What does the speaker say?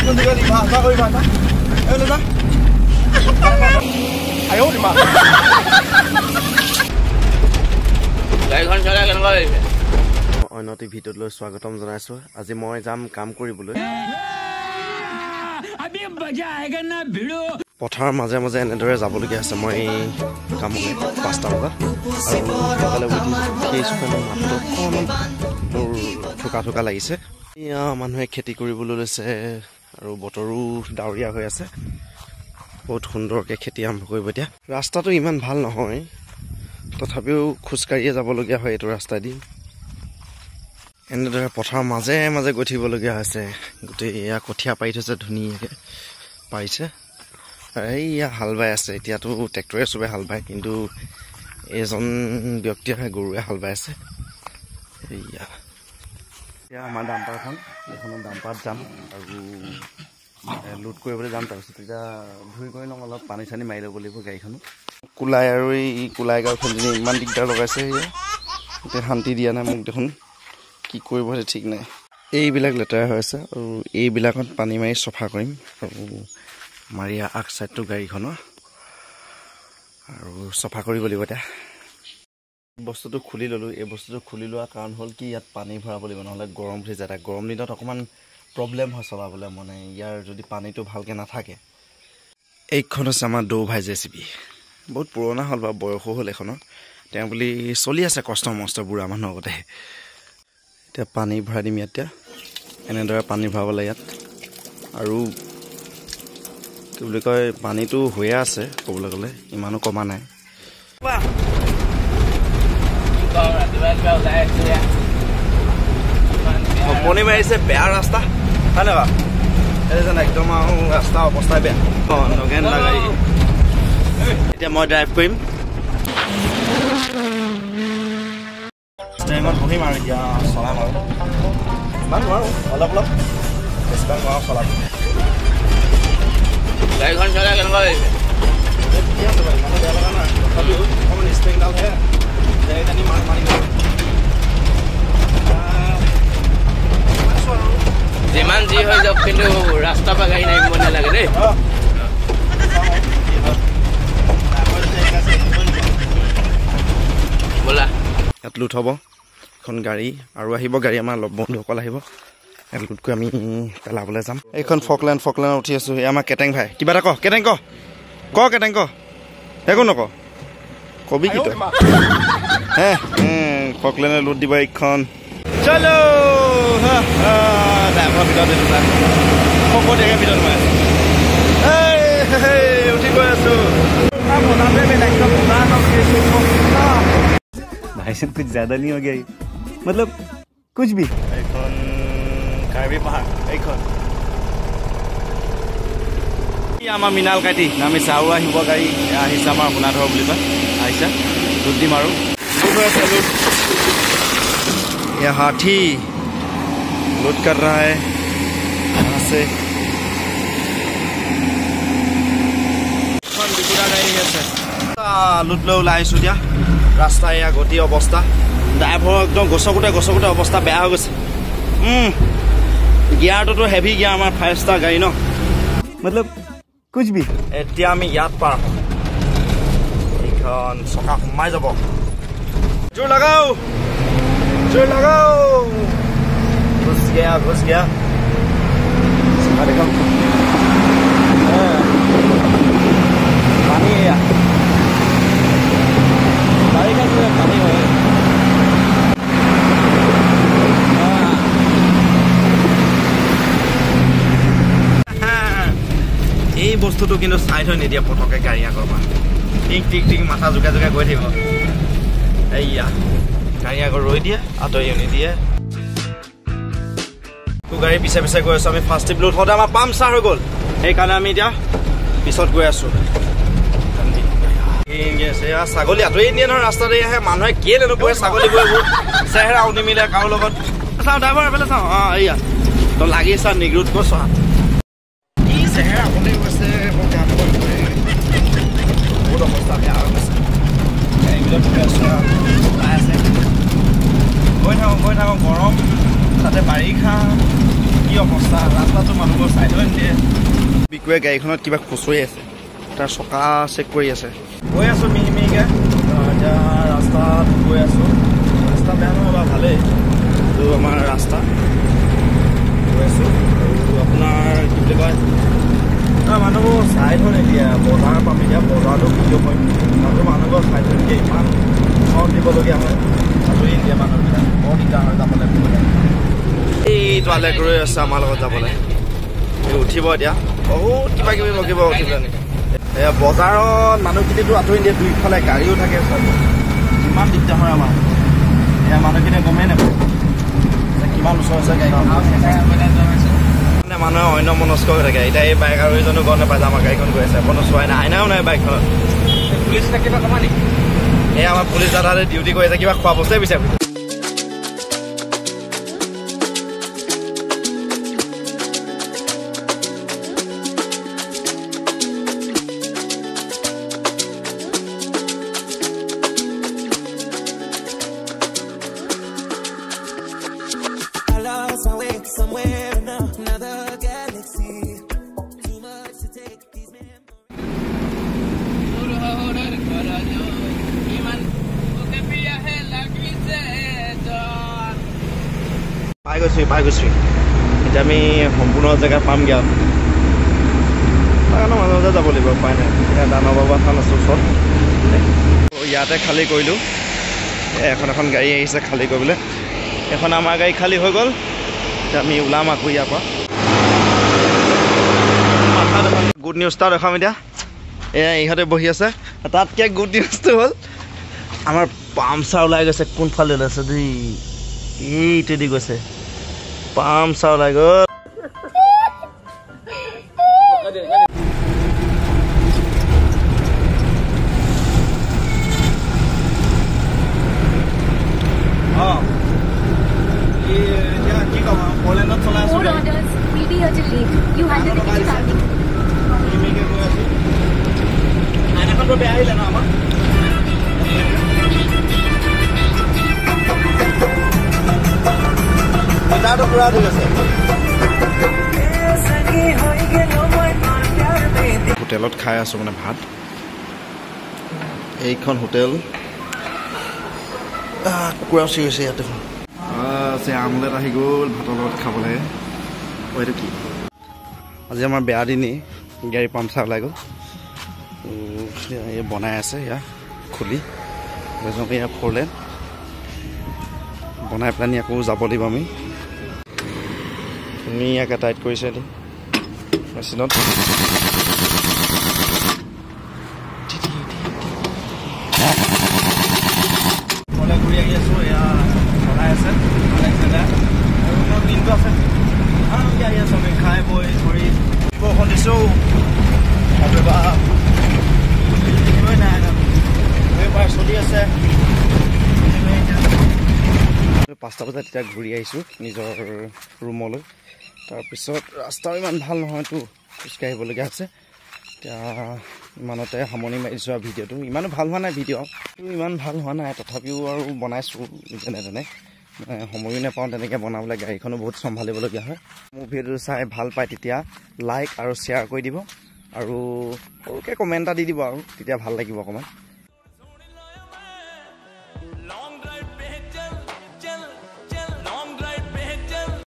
গাড়ীখন চলাই কেনেকুৱা লাগিছে? অন্য এটি ভিডিঅ'লৈ স্বাগতম জনাইছোঁ। আজি মই যাম কাম কৰিবলৈ। পথাৰৰ মাজে মাজে এনেদৰে যাবলগীয়া হৈছে। মই কামলৈ 5টা বজাত আৰু সোনকালে উঠি আহিছোঁ। মাতটো অকণমান মোৰ থোকা থোকা লাগিছে। এয়া মানুহে খেতি কৰিবলৈ লৈছে আৰু বতৰো ডাৱৰীয়া হৈ আছে। বহুত সুন্দৰকৈ খেতি আৰম্ভ কৰিব। এতিয়া ৰাস্তাটো ইমান ভাল নহয়, তথাপিও খোজকাঢ়িয়ে যাবলগীয়া হয় এইটো ৰাস্তাইদি। এনেদৰে পথাৰৰ মাজে মাজে গৈ থাকিবলগীয়া হৈছে। গোটেই এয়া কঠীয়া পাৰি থৈছে, ধুনীয়াকৈ পাৰিছে। এইয়া হাল বাই আছে। এতিয়াতো ট্ৰেক্টৰে চবে হাল বায়, কিন্তু এইজন ব্যক্তিয়ে গৰুৱে হাল বাই আছে। এইয়া এতিয়া আমাৰ ডাম্পাৰখন, এইখনত ডাম্পাৰত যাম আৰু লোড কৰিবলৈ যাম। তাৰপিছত এতিয়া ধুই কৰি লওঁ, অলপ পানী চানী মাৰি ল'ব লাগিব গাড়ীখনো। কোলাই আৰু এই কোলাই গাঁওখন ইমান দিগদাৰ লগাইছে, এয়া গোটেই শান্তি দিয়া নাই মোক দেখোন। কি কৰিব ঠিক নাই। এইবিলাক লেতেৰা হৈ আছে আৰু এইবিলাকত পানী মাৰি চফা কৰিম। আৰু মাৰি আগ চাইডটো গাড়ীখনৰ আৰু চফা কৰিব লাগিব। এতিয়া বস্তুটো খুলি ল'লোঁ। এই বস্তুটো খুলি লোৱাৰ কাৰণ হ'ল কি, ইয়াত পানী ভৰাব লাগিব, নহ'লে গৰম উঠি যায়। গৰম দিনত অকণমান প্ৰব্লেম হয় চলাবলৈ, মানে ইয়াৰ যদি পানীটো ভালকৈ নাথাকে। এইখন হৈছে আমাৰ দৌ ভাই জে চি বি। বহুত পুৰণা হ'ল বা বয়সো হ'ল এইখনৰ। তেওঁ বুলি চলি আছে কষ্ট মষ্ট বুঢ়া মানুহৰ আগতে। এতিয়া পানী ভৰাই দিম ইয়াত। এতিয়া এনেদৰে পানী ভৰাব লাগে ইয়াত। আৰু কি বুলি কয়, পানীটো হৈয়ে আছে ক'বলৈ গ'লে, ইমানো কমা নাই। কপনি মাৰিছে, বেয়া ৰাস্তা হয় নাই বাৰু? একদম আৰু ৰাস্তা অৱস্থা বেয়া। নগেন গাড়ী। এতিয়া মই ড্ৰাইভ কৰিম, ষ্টেৰিঙত বহিম আৰু এতিয়া চলাম। আৰু ইমান নোৱাৰোঁ, অলপ অলপ, বেছিভাগ নোৱাৰোঁ চলাব। গাড়ীখন চলাই কেনেকুৱা লাগিছে? ঠিকে আছে বাৰু, ইমানো বেয়া লগা নাই। তথাপিও অকণমান ষ্টেৰিংডালহে টানি মাৰি যিমান যি হৈ যাওক, কিন্তু ৰাস্তাৰ পৰা গাড়ী নামিব নালাগে দেই। ব'লা, ইয়াত লোড হ'ব এখন গাড়ী আৰু আহিব গাড়ী, আমাৰ লগ বন্ধুসকল আহিব। ইয়াত লোড কৰি আমি পেলাবলৈ যাম। এইখন ফকলেণ্ড, ফকলেণ্ডত উঠি আছোঁ। এই আমাৰ কেটেং ভাই, কিবা এটা ক কেটেং, ক ক কেটেং ক, একো নক, কবি কি তই? হে ফকলেণ্ডে লোড দিব এইখন। চলো, ড্ৰাইভাৰৰ ভিতৰত ভিতৰত সোমাই আছো, উঠি গৈ আছো। भाई साहब कुछ ज्यादा नहीं हो गया ये? मतलब कुछ भी। এইখন কাৰ্বি পাহাৰ। এইখন আমাৰ মৃণাল কাইটি নামিছে আৰু আহিব গাড়ী আহিছে। আমাৰ সোণাধৰ বুলি কয়, আহিছে। লোড দিম আৰু ये हाथी लोड कर रहा है यहाँ से। গাড়ী আছে, লোড লৈ ওলাই আহিছোঁ। এতিয়া ৰাস্তা এয়া গতি অৱস্থা, ড্ৰাইভাৰৰ একদম গছকোতে গছকোতে অৱস্থা বেয়া হৈ গৈছে। গিয়াৰটোতো হেভি গিয়াৰ, আমাৰ 5 ষ্টাৰ গাড়ী ন। মতলব কুছ ভি। এতিয়া আমি ইয়াত পাৰ হ'ম। এইখন চকা সোমাই যাব। জোৰ লগাও, জোৰ লগাও। ঘুচ গয়া, ঘুচ গয়া। চকা দেখোন পানী, এয়া বাৰিষা পানী হয়। এই বস্তুটো কিন্তু চাইড হৈ নিদিয়ে পটকে গাড়ী আগৰ পৰা। টিক টিক টিক মাথা জোকাই জোকাই গৈ থাকিব। এইয়া গাড়ী আগৰ ৰৈ দিয়ে, আঁতৰিও নিদিয়ে। গাড়ী পিছে পিছে গৈ আছোঁ আমি। ফাৰ্ষ্ট ট্ৰিপ লোড হওঁতে আমাৰ পামচাৰ হৈ গ'ল, সেইকাৰণে আমি এতিয়া পিছত গৈ আছোঁ। ছাগলী আঁতৰি নিয়ে নহয় ৰাস্তাতে আহে মানুহে, কেলে নপৰে ছাগলীবোৰ। এইবোৰ চেহেৰাও নিমিলে কাৰো লগত। চাওঁ ড্ৰাইভাৰ এফালে চাওঁ। অঁ এইয়া তই লাগি চা নিগ্ৰোতকৈ চোৱা কি চেহেৰা বনি গৈছে। বহুত অৱস্থা বেয়া হৈ গৈছে। এইবিলাক আছে, গৈ থাকোঁ গৈ থাকোঁ। গৰম তাতে বাৰিষা। অৱস্থা, ৰাস্তাটো মানুহবোৰ চাইড হৈ নিদিয়ে। বিকুৱে গাড়ীখনত কিবা খুচৰি আছে, তাৰ চকা চেক কৰি আছে। গৈ আছোঁ মিহি মিহিকৈ, এতিয়া ৰাস্তাত গৈ আছোঁ। ৰাস্তা বেয়া নহয় বাৰু, ভালেই। এইটো আমাৰ ৰাস্তা, গৈ আছোঁ। আৰু আপোনাৰ কি বুলি কয়, মানুহবোৰ চাই থৈ নিদিয়ে। বজাৰ পাম এতিয়া, বজাৰটো ভিডিঅ' কৰিম। তাতো মানুহবোৰ চাই থৈ নিদিয়ে, ইমান হৰ্ণ দিবলগীয়া হয়, আঁতৰি নিদিয়ে মানুহবিলাক, বৰ দিগদাৰ হয় যাবলৈ। এইটো আলেক ৰৈ আছে আমাৰ লগত যাবলৈ, উঠিব এতিয়া, বহুত কিবা কিবি বকিব উঠি পেলাই। এয়া বজাৰত মানুহখিনিতো আঁতৰি নিদিয়ে, দুইফালে গাড়ীও থাকে, কিমান দিগদাৰ হয় আমাৰ। এয়া মানুহখিনিয়ে গমেই নাপায় কিমান ওচৰ আছে গাড়ীখন। মানে মানুহে অন্য মনস্ক হৈ থাকে। এতিয়া এই বাইক আৰু এইজনো গম নাপায় যে আমাৰ গাড়ীখন গৈ আছে, অকণো চোৱাই নাই, আইনাও নাই বাইকখনত। পুলিচ কিবা কমা নেকি? এই আমাৰ পুলিচ দাদাতে ডিউটি কৰি আছে, কিবা খোৱা বস্তুৱে বিচাৰি। পাই গৈছোঁ এতিয়া আমি সম্পূৰ্ণ জেগা পামগৈ আৰু। তাৰ কাৰণে মাজে মাজে যাব লাগিব, উপায় নাই। এতিয়া দানৱ বাবা থান আছে ওচৰত, ইয়াতে খালী কৰিলোঁ। এখন এখন গাড়ী আহিছে খালী কৰিবলৈ, এখন আমাৰ গাড়ী খালী হৈ গ'ল। এতিয়া আমি ওলাম আকৌ ইয়াৰ পৰা। গুড নিউজ এটা দেখাম এতিয়া। এয়া ইহঁতে বহি আছে। তাতকৈ গুড নিউজটো হ'ল আমাৰ পামচাৰ ওলাই গৈছে। কোনফালে ওলাইছে দেই, এইটোৱেদি গৈছে, পামচাৰ ওলাই গ'ল। বেয়া আহিলে ন আমাৰ। হোটেলত খাই আছোঁ মানে ভাত। এইখন হোটেল, কুকুৰাও চিঞৰিছে ইয়াত দেখোন। আছে আমলেট আহি গ'ল ভাতৰ লগত খাব লাগে। এইটো কি, আজি আমাৰ বেয়া দিনেই, গাড়ী পামচাৰ ওলাই গ'ল। এই বনাই আছে, ইয়াৰ খুলি ইয়াৰ ফ'ৰ লেন বনাই পেলানি আকৌ যাব লাগিব আমি। ধুনীয়াকৈ টাইট কৰিছে দেই মেচিনত। ঘূৰি আহি আছোঁ, এয়া চলাই আছে আৰু দিনটো আছে। আহি আছোঁ আমি খাই বৈ ধৰি। বৰষুণ দিছোঁ, নাই চলি আছে। 5টা বজাত এতিয়া ঘূৰি আহিছোঁ নিজৰ ৰুমলৈ। তাৰপিছত ৰাস্তাও ইমান ভাল নহয়তো, খোজকাঢ়িবলগীয়া হৈছে। এতিয়া ইমানতে সামৰণি মাৰিছোঁ আৰু ভিডিঅ'টো ইমানো ভাল হোৱা নাই, ভিডিঅ' ইমান ভাল হোৱা নাই, তথাপিও আৰু বনাইছোঁ যেনে তেনে। সময়ো নাপাওঁ তেনেকৈ বনাবলৈ, গাড়ীখনো বহুত চম্ভালিবলগীয়া হয়। মোৰ ভিডিঅ'টো চাই ভাল পায় তেতিয়া লাইক আৰু শ্বেয়াৰ কৰি দিব, আৰু সৰুকৈ কমেণ্ট এটা দি দিব আৰু, তেতিয়া ভাল লাগিব অকণমান।